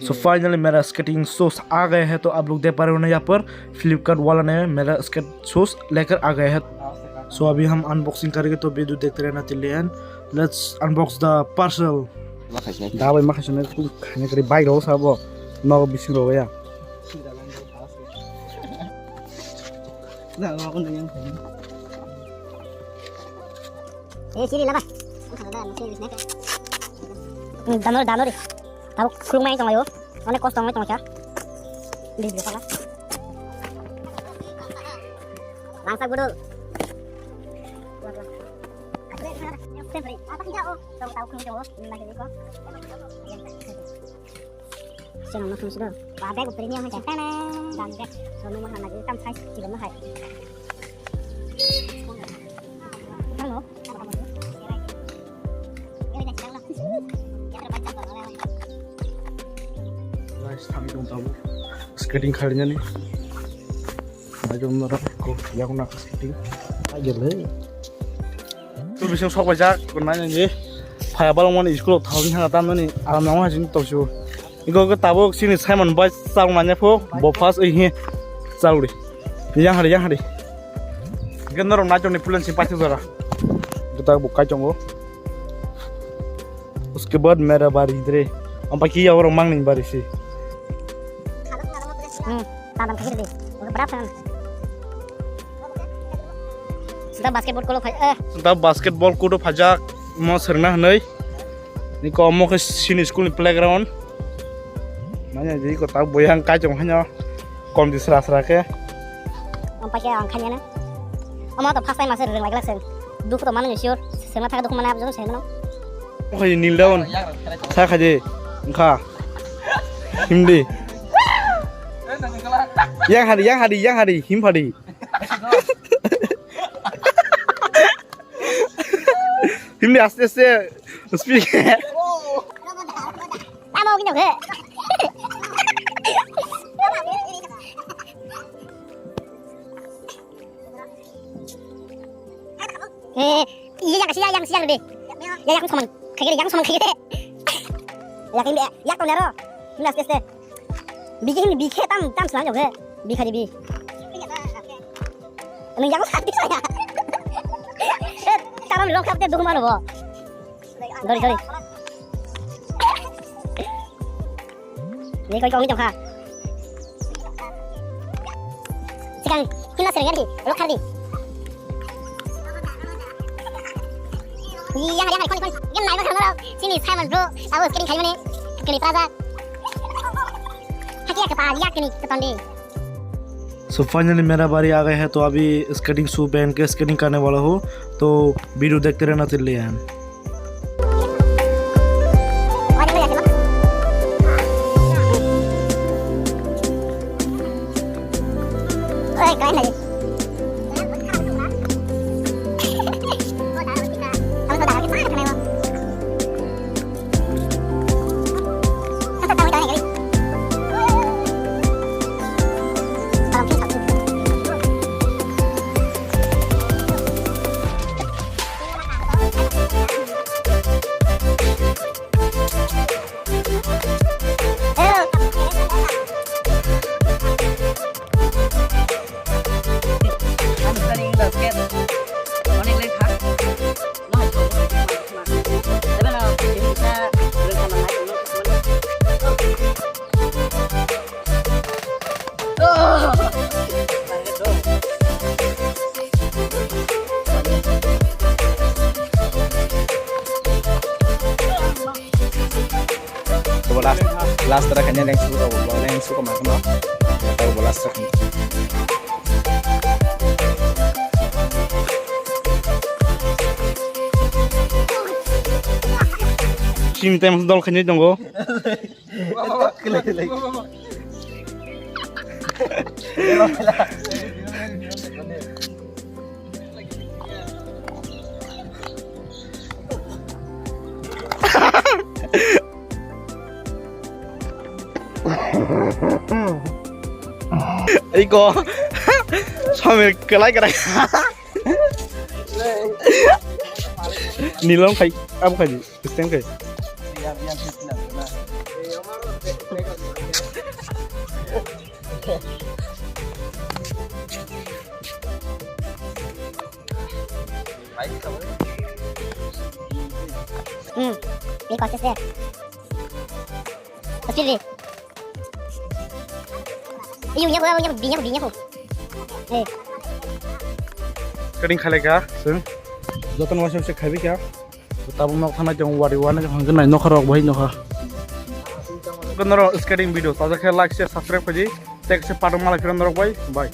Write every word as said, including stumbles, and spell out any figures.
So finally मेरा skating shoes आ गया है, तो आप लोग देख पा रहे हो ना, यहाँ पर फ्लिपकार्ट वाला ने मेरा स्केट शूज लेकर आ गया है। So अभी हम अनबॉक्सिंग करेंगे, तो वीडियो देखते रहना till the end. Let's unbox the parcel. Dabai makhaisane khani kari bike rok sabo nogo bising rok ya. Eh, sini laba. Hmm, danori, danori. Tabo khulumai tonglaio. Onek kosto wngwi tongkha. Bibli pala. Langsak budul. Apa kita, oh, tong tau khulumai tong, oh. Seno no khumsu do. Wa bag premium hai tane. Dan bag. Sono mo hana je tam size ti mo hai. Hello. Guys, thang tong tau. Skating kharinani. Bai tong nara ko yago nak skating. Ai gele. Tu bising sok bai jak, ko nai nai je. Phaya balong mani school thang hang tam nani aram nang hajin to su. Iko ko tabuk sini Simon bai chal nanya pho, bo first oi hi chal ri. Yang hari, yang hari. Iko norok nai tong ni pulen si pachu jora. Kita bu kai tongo. Uske baad mera bari dre. Ampa ki yago mang ni bari si. Hmm, tadam khair de. Oke, berapa kan? Sudah basketball kalau phai, eh. Sudah basketball kudu phajak mo serna hanai. Ni ko mo ke sini school ni playground. Manya jadi ko tau boyang kai jong hanya kom di sera sera ke. Ampa ke ang khanya na. Ama to first time ase reng lagla sen. Dukhu to manu sure. Sengna thaka dukhu mana abjong sen no. Oke kneel down. Sa khaje. Engkha. Hindi. Yang hari, yang hari, yang hari, him hari. Himni aste aste speak. Tamo kino khe. Eh, iya yang siya yang siya de. Ya yang somang. Kagere yang somang kagere. Ya kini ya to nero. Himni aste aste. Bigi himni bikhe tam tam slang jok he. Bikha di bi. Nung yang sakti saya. Eh, taram lok kapte duh mano bo. Sorry, sorry. Ni koi kong ni tong kha. Sikang himna sereng di, lok khar di. Iya, hari hari koni koni. Gen nai bakal maro. Sini Simon bro. Awas kini kali mana? Kali praja. Haki ya kepala ya kini ketonde. So finally मेरा बारी आ गया है, तो अभी स्केटिंग शू पहन के स्केटिंग करने वाला हूँ। तो वीडियो देखते रहना till the end. Bo last, last ra kanya leng su ko, leng su ko ma ko. Bo last ra kanya. Sini tem dol kanya dongo. Iko samir kelai kelai. Nilong khai, apa khai? Kristen khai. Yang, yang Kristen na. Hmm, ini konsisten. Kecil nih. Iyo, nyaku, nyaku, nyaku, nyaku. Eh. Skating khalai kha, sir. Joto no wasa wasa khaibi kha. Tabuk nok thanai tong wari wani hangke nai nokha rok bai nokha. Kono ro skating video, taja khe like, share, subscribe khaji. Tek se padung malai phira norok bai. Bye.